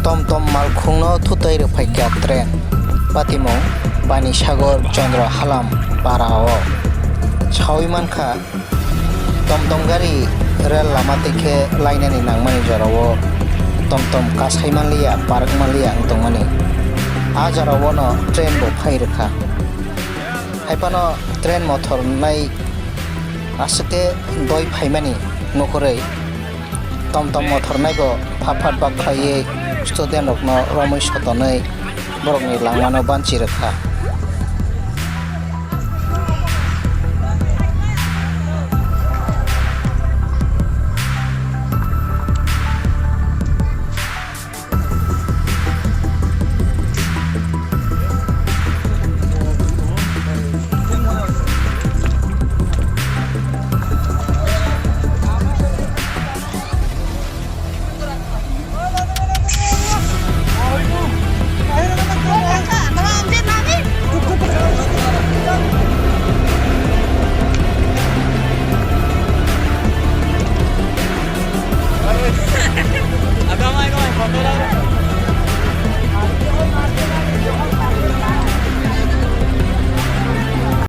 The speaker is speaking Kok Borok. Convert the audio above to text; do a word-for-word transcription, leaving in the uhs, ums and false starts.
Tom tom malkhungno thutai rwphaikha train. Patimung Banisagar Chandra Halam para o. Sawi mankha, tom tom gari rel lama tei khe lainani nangmani jorao tom tom kasai manliya, park manliya wng tongmani. A jorao no train bo phai rwkha. Haiphano train mothor nai aswk khe doi phaimani nukhurwi tom tom mothor naibo phat phat bak khlaiwi student rokno romwi sotonwi borokni langmano banchi rwkha.